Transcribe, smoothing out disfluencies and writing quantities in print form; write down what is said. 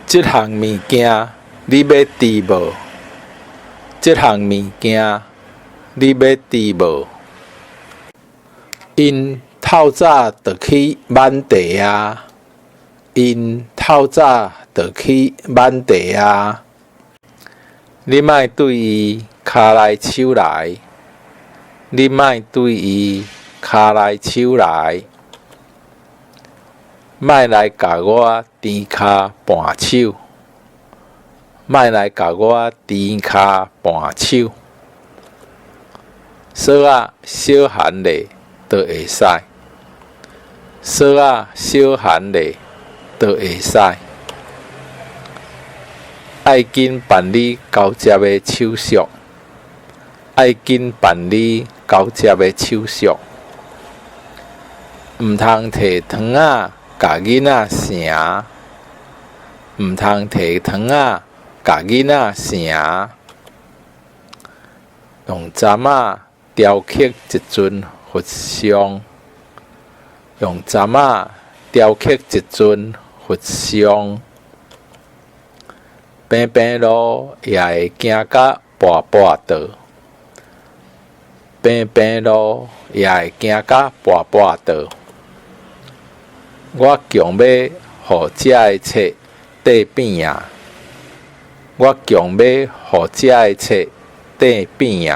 這項物件你欲挃無？這項物件你欲挃無？𪜶透早就去挽地矣。𪜶透早就去挽地矣。你莫對伊跤來手來。你莫對伊跤來手來。莫來共我甜跤絆手。莫來共我甜跤絆手。索仔小含咧就會使。索仔小含咧就會使。愛緊辦理交接的手續。愛緊辦理交接的手續。毋通提糖仔共囡仔唌。毋通提糖仔共囡仔唌。用針仔雕刻一尊佛像。用針仔雕刻一尊佛像。平平路也會行甲跋跋倒。平平路也會行甲跋跋倒。我強欲予這个冊硩扁矣。我強欲予這个冊硩扁矣。